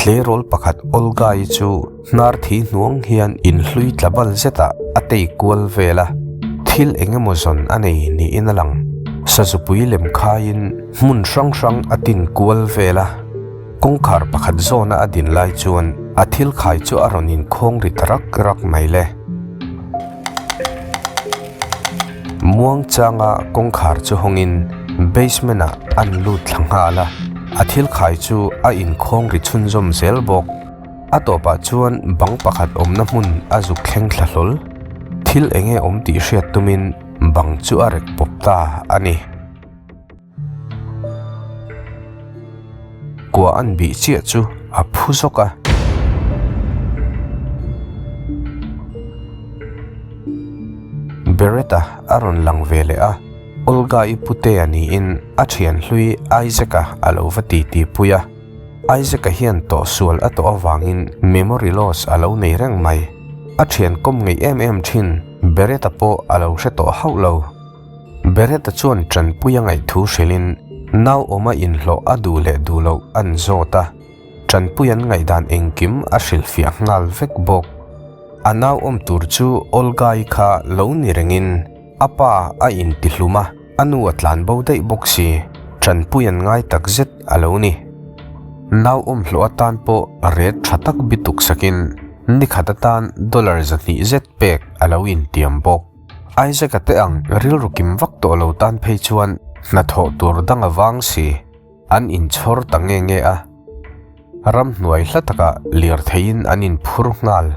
Tleirawl pakhat Olga-i chu hnar thi hnuang hian inhlui tla bal zetah a tei kual vel a, thil eng emaw zawn a nei niin a lang. Sazupui lem khaiin hmun hrang hrang a tin kual vel a, kawngkhar pakhat zawna a din lai chuan a thil khai chu a rawn inkhawng ri ta rak rak mai le. Muang changa kawngkhar chu hawngin basement ah an lut thla nghal a, a thil khai chu a inkhawng ri chhunzawm zel bawk. A tawpah chuan bang pakhat awmna hmun a zuk thleng thla hlawl. Thil eng nge awm tih hriat tumin bang chu a rek pawp ta a ni. Kua an bih chiah chu a phu zawk a. Beretta a rawn lang ve leh a, Olga-i putea niin a thian hlui Isaac-a a lo va titi pui a. Isaac-a hian tawhsual a tawh avangin memory loss a lo nei reng mai. A thian kawm ngei em em thin Beretta pawh a lo hre tawh hauh lo. Beretta chuan Tanpuia ngaihthu hrilhin nauawma inhlawh a duh leh duh loh an zawt a, Tanpuia'n ngaihdan engkim a hrilhfiah nghal vek bawk. A nauawm tur chu Olga-i kha lo ni rengin a pa a intihlum a, a nu a tlanbo daih bawk si, Tanpuia'n ngai tak zet a lo ni. Nauawm hlawh atan pawh ret tha tak bituk sakin nikhat atan dollar 200 zet pek a lo intiam bawk. Isaac-a te ang rilru kim vak tawh lo tan phei chuan hnathawh tur dang a vang si, an inchhawr ta nge nge a. Ramhnuai hla takah lirtheiin an inphur nghal.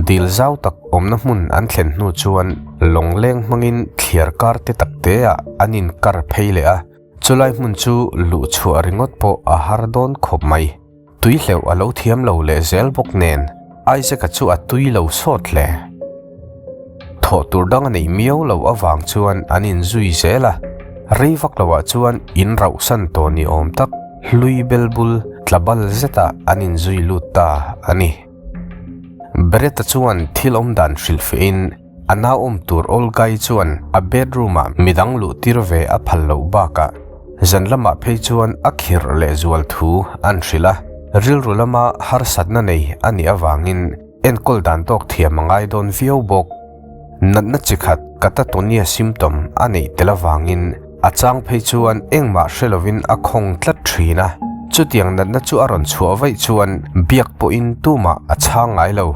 Dil zau tak awmna hmun an thlen hnu chuan lawngleng hmangin thliar kar te tak teah an inkar phei leh a, chulai hmun chu luhchhuah ringawt pawh a har dawn khawp mai. Tui hleuh a lo thiam lo leh zel bawk nen Isaac-a chu a tui lo sawt hle. Thawh tur dang a neih miau lo avang chuan an inzui zel a, rei vak loah chuan in rauhsan tawh ni awm tak hlui belbul tla bal zetah an inzui lut ta a ni. Beretta chuan thil awmdan hrilhfiahin a nauawm tur Olga-i chuan a bedroom-ah midang luh tir ve a phal loh bakah zan lamah phei chuan a khirh leh zual thu an hrilh a, rilru lama harsatna nei a nih avangin enkawl dan tawk thiam a ngai dawn viau bawk. Natna chi khat Catatonia symptom a neih tel avangin a chang phei chuan engmah hre lovin a khawng tlat thin a, chutiang natna chu a rawn chhuah vaih chuan biak pawhin tumah a chhang ngai lo.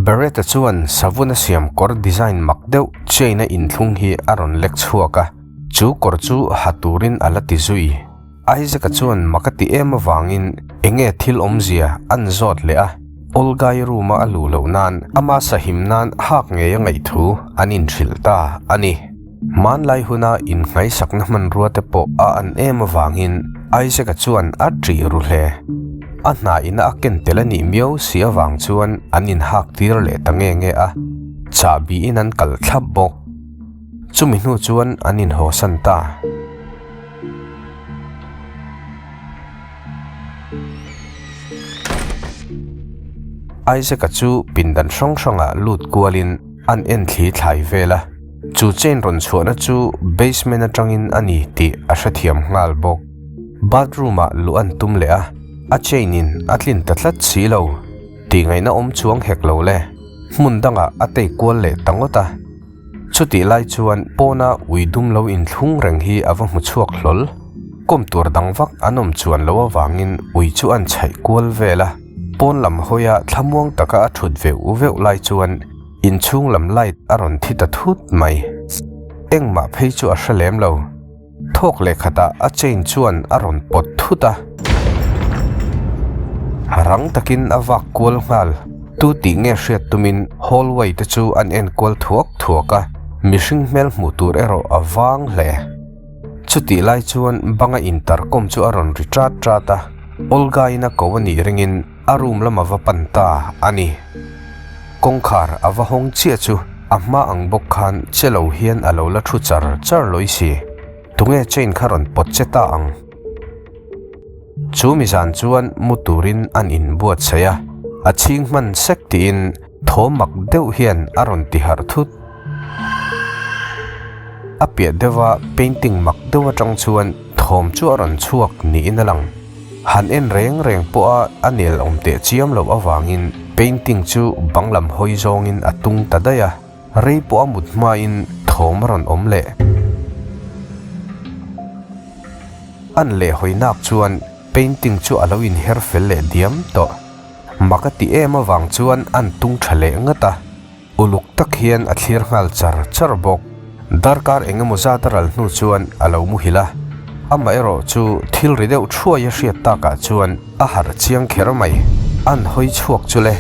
Beretta chuan savun a siam kawr design mak deuh chain a inthlung hi a rawn lek chhuak a, chu kawr chu ha turin a la ti zui. Isaac-a chuan mak a ti em avangin enge thil awmzia an zawt leh a, Olga-i room-a a luh loh nan ama sahim nan hak ngei a ngaih thu an inhrilh ta a ni. Hmanlai huna innghaisakna hmanrua te pawh a an em avangin Isaac-a chuan a ṭih ru hle. A hna ina a ken tel a nih miau si avang chuan an inhak tir leh ta nge nge a, chahbi in an kal thlap bawk. Chumi hnu chuan an inhawsan ta. Isaac-a chu pindan hrang hrangah lut kualin an en thli thlai vel a. Chu chain rawn chhuahna chu basement atangin a ni tih a hrethiam nghal bawk. Bathroom ah luh an tum leh a, a chain in a tlin ta tlat si lo. Tih ngaihna awm chuang hek lo le. Hmun dangah a tei kual leh ta ngawt a. Chutih lai chuan pawna ui dum lo inthlung reng hi a va hmu chhuak hlawl. Kawm tur dang vak an awm chuan lo avangin ui chu an chhaih kual vel a. Pawn lam hawia thlamuang taka a thut veuh veuh lai chuan Inchhung lam light a rawn thi ta thut mai. Engmah phei chu a hre lem lo. Thawk leh khatah a chain chuan a rawn pawt thut a. Rang takin a vak kual nghal. Tu tih nge hriat tumin hallway te chu an en kual thuak thuak a, mihring hmel hmuh tur erawh a vang hle. Chutih lai chuan banga intercom chu a rawn ri ṭat ṭat a, Olga-in a ko a nih ringin A room lam a va pan ta a ni. Kawngkhar a va hawng chiah chu a hma ang bawk khan che lo hian a lo la thu char char lawih si. Tunge chain kha rawn pawt che ta ang? Chu mizan chuan mu turin an inbuatsaih a, a chhing hman sek tiin thaw mak deuh hian a rawn ti harh thut. A piah deuha painting mak deuh atang chuan. Thawm chu a rawn chhuak niin a lang. Han en reng reng pawha a nel awm teh chiam loh avangin painting chu bang lam hawi zawngin a tung ta daih a, rei pawh a mut hmain thawm a rawn awm leh. An lehhawi nak chuan painting chu a lo inher fel leh diam tawh. Mak a ti em avang chuan an tung tha leh ngat a. Uluk tak hian a thlir nghal char char bawk. Darkar eng emaw zat a ral hnu chuan a lo muhil a. Amaherawh chu thil ri deuh thuai a hriat takah chuan a harh chiang kher mai. An hawi chhuak chu le,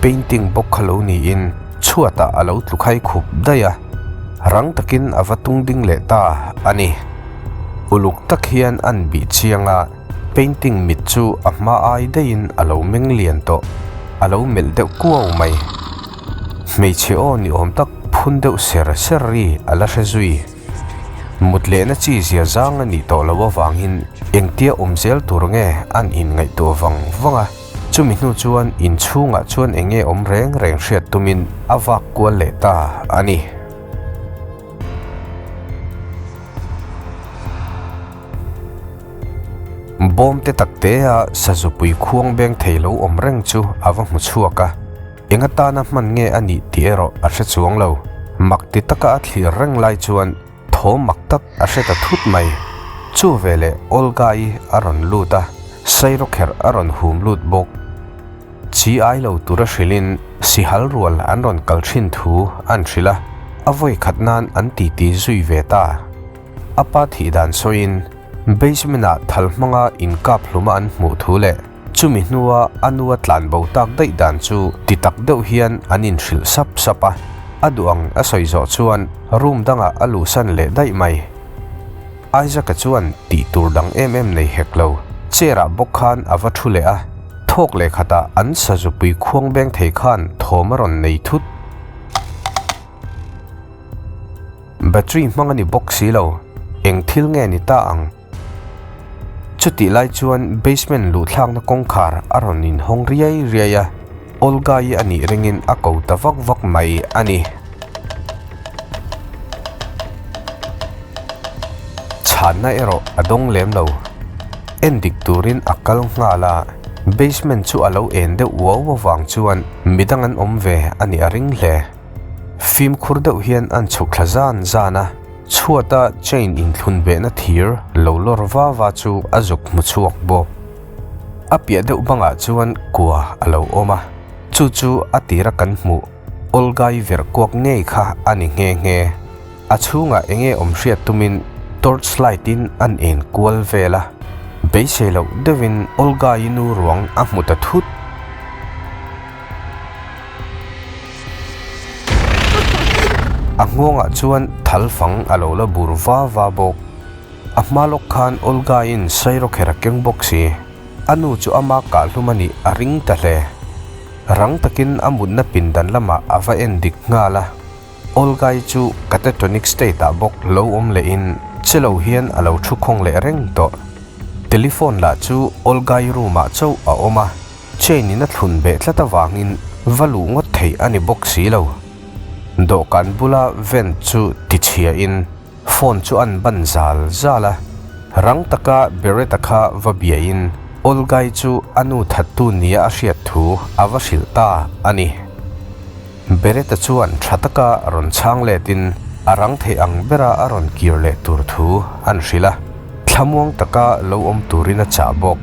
painting bawk kha lo niin chhuatah a lo tlu khai khup daih a. Rang takin a va tung ding leh ta a ni. Uluk tak hian an bih chiang a. Painting mit chu a hma ai daihin a lo meng lian tawh, a lo melh deuh kuau mai. Hmeichhe aw ni awm tak phun deuh ser ser ri a la hre zui. Mut lehna chi zia zang a nih tawh loh avangin engtia awm zel tur nge an inngaihtuah vang vang a, chumi hnu chuan inchhungah chuan eng nge awm reng reng hriat tumin a vak kual leh ta a ni. Bawm te tak te a sazupui khuang beng thei lo awm reng chu a va hmu chhuak a, eng atana hman nge a nih tih erawh a hre chuang lo. Mak ti taka a thlir reng lai chuan thaw mak tak a hre ta thut mai. Chu veleh Olga-i a rawn lut a, sairawkherh a rawn hum lut bawk. Chi ai lo tura hrilhin sihal rual an rawn kal thin thu an hrilh a, a vawi khat nan an titi zui ve ta. A pa thih dan sawiin basement-ah thal hmanga inkap hluma an hmuh thu leh chumi hnua a nu a tlan bo tak daih dan chu ti tak deuh hian an inhrilh sap sap a, a duh ang a sawi zawh chuan room dangah a luhsan leh daih mai. Isaac-a chuan tih tur dang em em nei hek lo, chair-ah bawk khan a va thu leh a, thawk leh khatah an sazupui khuang beng thei khan thawm a rawn nei thut. Battery hmang a ni bawk si lo, eng thil nge ni ta ang? Chutih lai chuan basement luhthlakna kawngkhar a rawn inhawng riai riai a, Olga-i a nih ringin a ko ta vak vak mai a ni. Chhanna erawh a dawng lem lo. En dik turin a kal nghal a, basement chu a lo en deuh uau avang chuan midang an awm ve a nih a ring hle. Fimkhur deuh hian an chhuk thla zan zan a, chhuata chain inthlun behna thir lo lawr va va chu a zuk hmu chhuak bawk. A piah deuh bangah chuan kua a lo awm a, chu chu a tira kan hmuh Olga-i verh kuak ngei kha a ni nghe nghe. A chhungah eng nge awm hriat tumin torch light in an en kual vel a, beisei loh deuhin Olga-i nu ruang a hmu ta thut. A nghawngah chuan thal fang a lo la bur va va bawk. A hma lawk khan Olga-in sairawkher a keng bawk si. A nu chu ama kah hlum a nih a ring ta hle. Rang takin a mutna pindan lamah a va en dik nghal a. Olga-i chu catatonic state-ah bawk lo awm lehin che lo hian a lo thu khawng leh reng tawh. Telephone lah chu Olga-i room-ah chauh a awm a. Chain in a thlun beh tlat avangin va luh ngawt theih a ni bawk si lo. Dawhkan bula vent chu tichhia in phone chu an ban zal zal a. Rang taka Beretta kha va bia in Olga-i chu a nu thattu nia a hriat thu a va hrilh ta a ni. Beretta chuan tha taka rawn chhang let in a rang theih ang bera a rawn kir leh tur thu an hrilh a, thlamuang taka lo awm turin a chah bawk.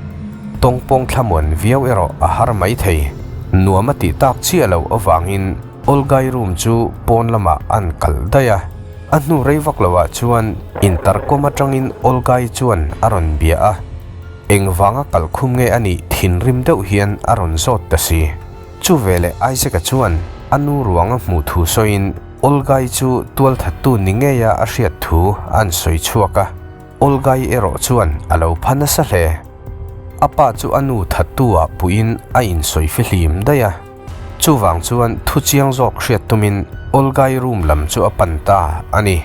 Tawngpawng thlamuan viau erawh a har mai thei. Nuam a tih tak chiah loh avangin Olga-i room chu pawn lamah an kalh daih a, a hnu rei vak loah chuan intercom atangin Olga-i chuan a rawn bia a, engvanga kalhkhum nge a nih thinrim deuh hian a rawn zawt ta si. Chu veleh Isaac-a chuan a nu ruang a hmuh thu sawiin Olga-i chu tualthattu ni ngeia a hriat thu an sawi chhuak a, Olga-i erawh chuan a lo pha nasa hle. A pa chu a nu thattu-ah puiin a insawi fihlim daih a, chuvang chuan thu chiang zawk hriat tumin Olga-i room lam chu a pan ta a ni.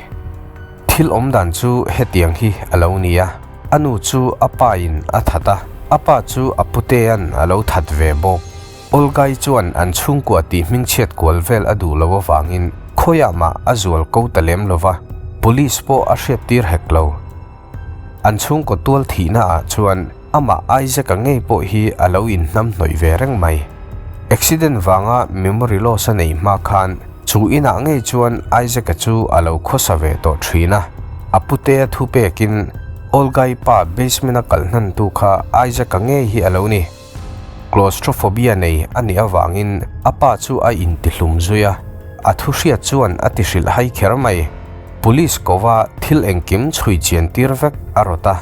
Thil awm dan chu hetiang hi a lo ni a, a nu chu a pain a that a, a pa chu a putea'n a lo that ve bawk. Olga-i chuan an chhungkua tih hmingchhiat kual vel a duh lo avangin khawiah mah a zual ko ta lem lo va, police pawh a hriattir hek lo. An chhungkaw tual thihna ah chuan amah Isaac-a ngei pawh hi a lo inhnamhnawih ve reng mai. Accident vanga memory loss a nei hma khan chu inah ngei chuan Isaac-a chu a lo khawsa ve tawh thin a. A putea thu pekin Olga-i pa basement-a kal hnantu kha Isaac-a ngei hi a lo ni. Claustrophobia nei a nih avangin a pa chu a intihlum zui a, a thu hriat chuan a ti hrilh hai kher mai. Police kova thil engkim chhui chian tir vek a rawt a,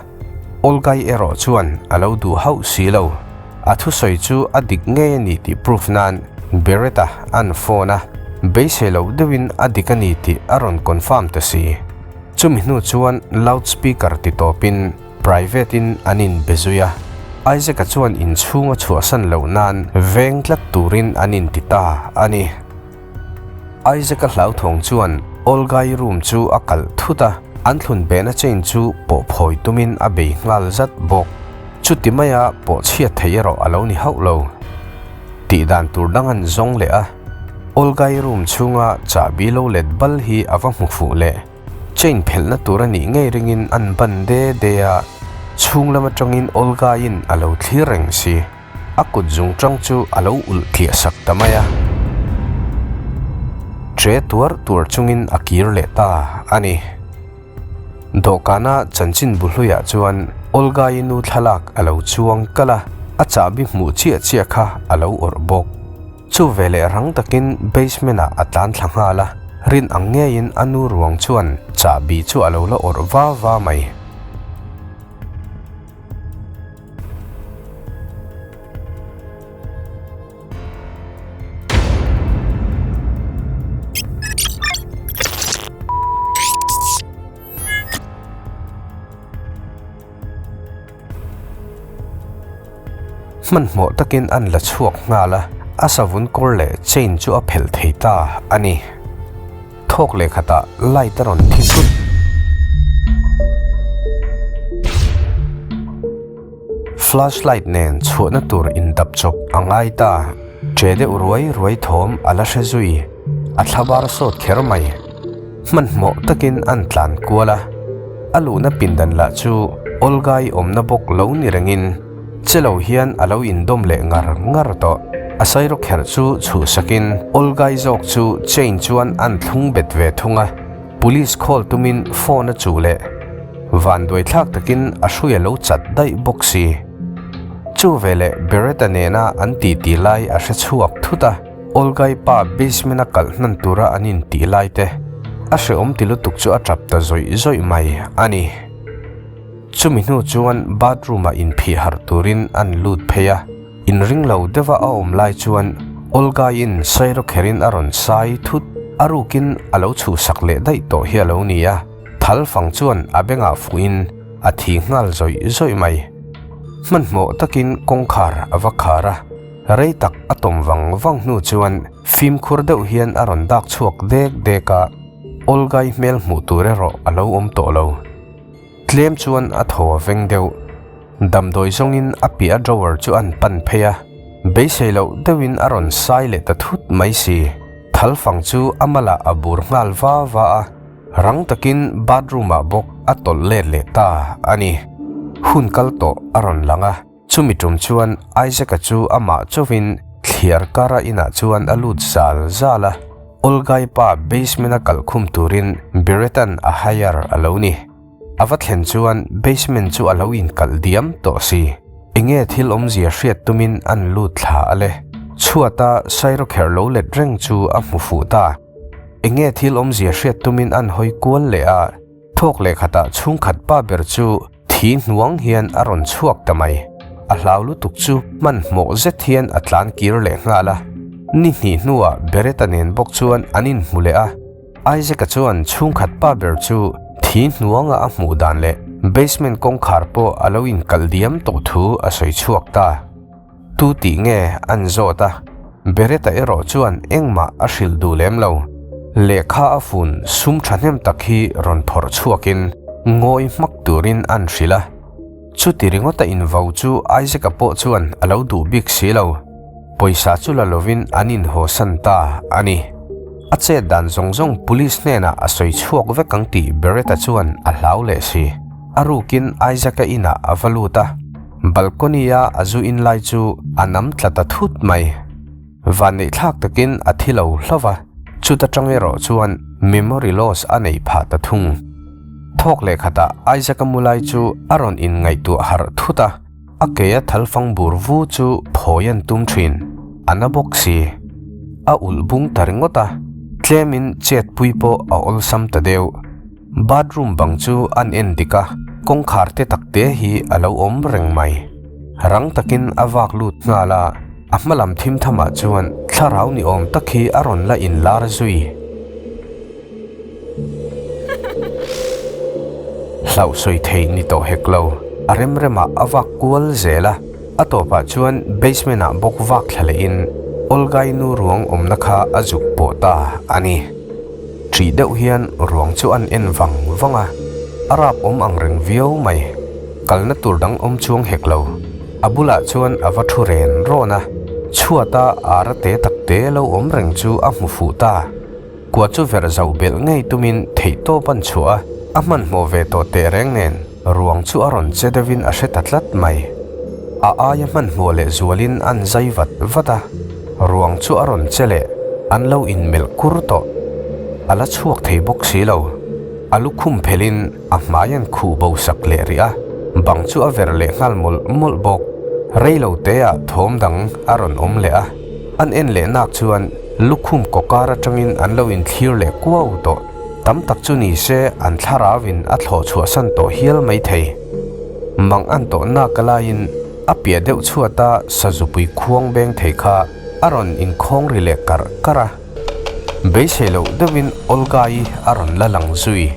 Olga-i erawh chuan a lo duh hauh si lo. A thusawi chu a dik ngei a ni tih proof nan Beretta an phone a, beisei loh deuhin a dik a ni tih a rawn confirm ta si. Chumi hnu chuan loudspeaker ti tawpin Private in an in be zui a, Isaac-a chuan inchhung a chhuahsan loh nan veng tlat turin an in ti ta a ni. Isaac-a hlauthawng chuan Olga-i room chu a kalh thut a, an thlun behna chain chu pawh phawi tumin a bei nghal zat bawk. Chuti maia pawh chhiat theih erawh a lo ni hauh lo. Tih dan tur dang an zawng leh a, Olga-i room chhunga chahbi lo let bal hi a va hmu fuh leh. Chain phelhna tur a nih ngei ringin an ban de de a, chhung lam atangin Olga-in a lo thlir reng si. A kut zung tang chu a lo ulh tliah sak ta mai a. Che tuar tuar chungin a kir leh ta a ni. Dawhkana chanchin bu hluiah chuan Olga-i nu thlalak a lo chuang kalh a, a chahbi hmuh chiah chiah kha a lo awrh bawk. Chu veleh rang takin basement ah a tlan thla nghal a, rin ang ngeiin a nu ruang chuan chahbi chu a lo la awrh va va mai. Hmanhmawh takin an la chhuak nghal a, a savun kawr leh chain chu a phelh thei ta a ni. Thawk leh khatah light a rawn thi thut. Flashlight nen chhuahna tur indap chawp a ngai ta. Che deuh ruai ruai thawm a la hre zui. A thlabar sawt kher mai. Hmanhmawh takin an tlan kual a, a luhna pindan lah chu Olga-i awmna bawk lo ni rengin che lo hian a lo indawm leh ngar ngar tawh. A sairawk kherh chu chhuhsakin Olga-i zawk chu chain chuan an thlung bet ve thung a, police call tumin phone a chuh leh vanduai thlak takin a hrui a lo chat daih bawk si. Chu veleh Beretta nena an titi lai a hre chhuak thut a. Olga-i pa basement a kalh hnan tura an intih lai te a hrehawm ti lutuk chu a tap ta zawih zawih mai a ni. Chumi hnu chuan bathroom ah inphih harh turin an lut phei a, inring lo deuha a awm lai chuan Olga-in sairawkherin a rawn sai thut a rukin a lo chhuhsak leh daih tawh hi a lo ni a, thal fang chuan a bengah fuhin a thi nghal zawih zawih mai. Hmanhmawh takin kawngkhar a va khar a. Rei tak a tawm vang vang hnu chuan fimkhur deuh hian a rawn dak chhuak dek dek a, Olga-i hmel hmuh tur erawh a lo awm tawh lo. Tlem chuan a thaw a veng deuh. Damdawi zawngin a piah drawer chu an pan phei a, beisei loh deuhin a rawn sai leh ta thut mai si. Thal fang chu a malah a bur nghal va va a, rang takin bathroom ah bawk a tawlh let leh ta a ni. Hun kal tawh a rawn lang a. Chumi tum chuan Isaac-a chu amah chauhin thliar kara inah chuan a lut zal zal a, Olga-i pa basement-a kalh khum turin Beretta-a'n a hire a lo ni. A va thlen chuan basement chu a lo inkalh diam tawh si. Enge thil awmzia hriat tumin an lut thla a le. Chhuata sairawkherh lo let reng chu a hmu fuh ta. Enge thil awmzia hriat tumin an hawi kual leh a, thawk leh khatah chhungkhat pa ber chu Thi hnuang hian a rawn chhuak ta mai. A hlau lutuk chu hmanhmawh zet hian a tlan kir leh nghal a. Ni hnih hnuah Beretta nen bawk chuan an inhmu leh a. Isaac-a chuan chhungkhat pa ber chu thi hnuanga a hmuh dan leh basement kawngkhar pawh a lo inkalh diam tawh thu a sawi chhuak ta. Tu tih nge an zawt a, Beretta erawh chuan engmah a hrilh duh lem lo. Lehkha a fun sum thahnem tak hi rawn phawrh chhuakin ngawi hmak turin an hrilh a. Chuti ringawta invo chu Isaac-a pawh chuan a lo duh bik si lo. Pawisa chu la lovin an inhawsan ta a ni. A chet dan zawng zawng police hnenah a sawi chhuak vek ang tih Beretta chuan a hlau leh si. A rukin Isaac-a inah a va lut a, balcony-a a zu in lai chu a nam tla ta thut mai. Vanneihthlak takin a thi lo hlauh a, chuta tang erawh chuan memory loss a nei phah ta thung. Thawk leh khatah Isaac-a mu lai chu a rawn inngaihtuah harh thut a, a ke a thalfang bur vu chu phawi an tum thin, a na bawk si. A ulh bung ta ringawt a, tlemin chetpui pawh a awlsam ta deuh. Bathroom bang chu an en dik a, kawngkhar te tak te hi a lo awm reng mai. Rang takin a vak lut nghal a, a hma lam thim thamah chuan thlarau ni awm tak hi a rawn la inlar zui. Hlauh sawi thei ni tawh hek lo, a rem remah a vak kual zel a, a tawpah chuan basement ah bawk vak thla lehin Olga-i nu ruang awmna kha a zuk pawh ta a ni. Ṭih deuh hian ruang chu an en vang vang a, a rap awm ang reng viau mai. Kalna tur dang awm chuang hek lo. A bulah chuan a va ṭhu ren rawn a, chhuata ara te tak te lo awm reng chu a hmu fuh ta. Kua chu verh zauh belh ngei tumin theihtawp an chhuah a, a hmanhmawh ve tawh teh reng nen ruang chu a rawn che deuhin a hre ta tlat mai. A aia hmanhmawh leh zualin an zai vat vat a, ruang chu a rawn che leh an lo inmelh kur tawh. A la chhuak thei bawk si lo. A lukhum phelhin a hmai an khuh bo sak leh rih a, bang chu a ver leh nghal mawlh mawlh bawk. Rei lo teah thawm dang a rawn awm leh a, an en leh nak chuan lukhum kawkar atangin an lo inthlir leh kuau tawh. Tam tak chu ni se an thlarauin a thlawh chhuahsan tawh hial mai thei. Mang an tawh nak alaiin a piah deuh chhuata sazupui khuang beng thei kha a rawn inkhawng ri leh karh karh a. Beisei loh deuhin Olga-i a rawn la lang zui.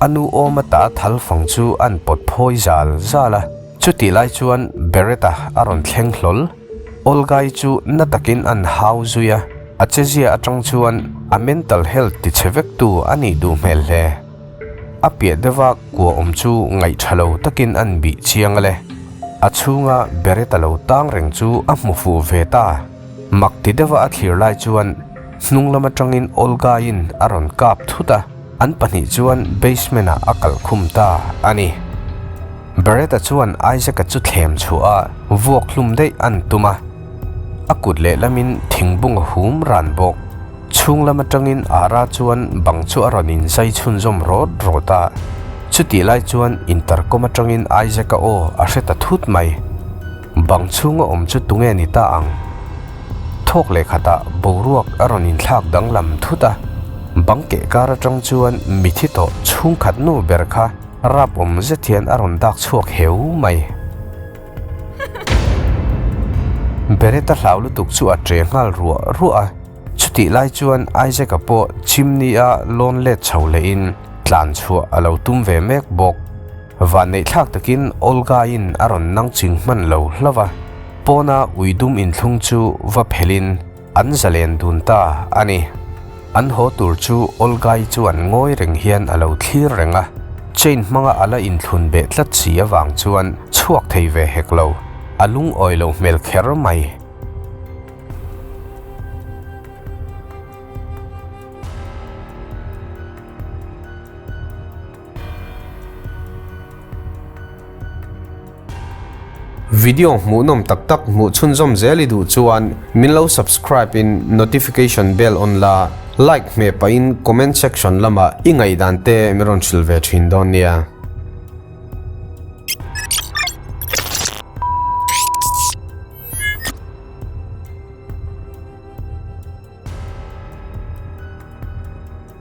A nu awm ata thal fang chu an pawt phawi zal zal a, chutih lai chuan Beretta a rawn thleng hlawl. Olga-i chu na takin an hau zui a, a chezia atang chuan a mental health tichhe vektu a nih duh hmel hle. A piah deuha kua awm chu ngaihtha lo takin an bih chiang a le. A chhunga Beretta lo tang reng chu a hmu fuh ve ta. Mak ti deuha a thlir lai chuan hnung lam atangin Olga-in a rawn kap thut a, an pahnih chuan basement-ah a kalh khum ta a ni. Beretta chuan Isaac-a chu thlem chhuah a, vuak hlum daih an tum a, a kut lehlamin thingbung a hum ran bawk. Chhung lam atangin Ara chuan bang chu a rawn inzai chhunzawm rawt rawt a, chutih lai chuan intercom atangin Isaac-a aw a hre ta thut mai. Bang chhunga awm chu tunge ni ta ang? Thawk leh khatah boruak a rawn inthlak danglam thut a, bang keh kar atang chuan mithi tawh chhungkhat nu ber kha rap awm zet hian a rawn dak chhuak heu mai. Beretta hlau lutuk chu a ṭe nghal ruah ruah a, chutih lai chuan Isaac-a pawh chimney-a lawn let chho lehin tlan chhuah a lo tum ve mek bawk. Vanneihthlak takin Olga-in a rawn nang ching hman lo hlauh a, pawna uidum inthlung chu va phelhin an zalen dun ta a ni. An haw tur chu Olga-i chuan ngawi reng hian a lo thlir reng a, chain hmanga a la inthlun beh tlat si avang chuan chhuak thei ve hek lo, a lungawi lo hmel kher mai. Video hmuhnawm tak tak hmuh chhunzawm zel i duh chuan min lo subscribe in notification bell on la, like hmeh pahin comment section lamah i ngaihdan te min rawn hrilh ve thin dawn nia.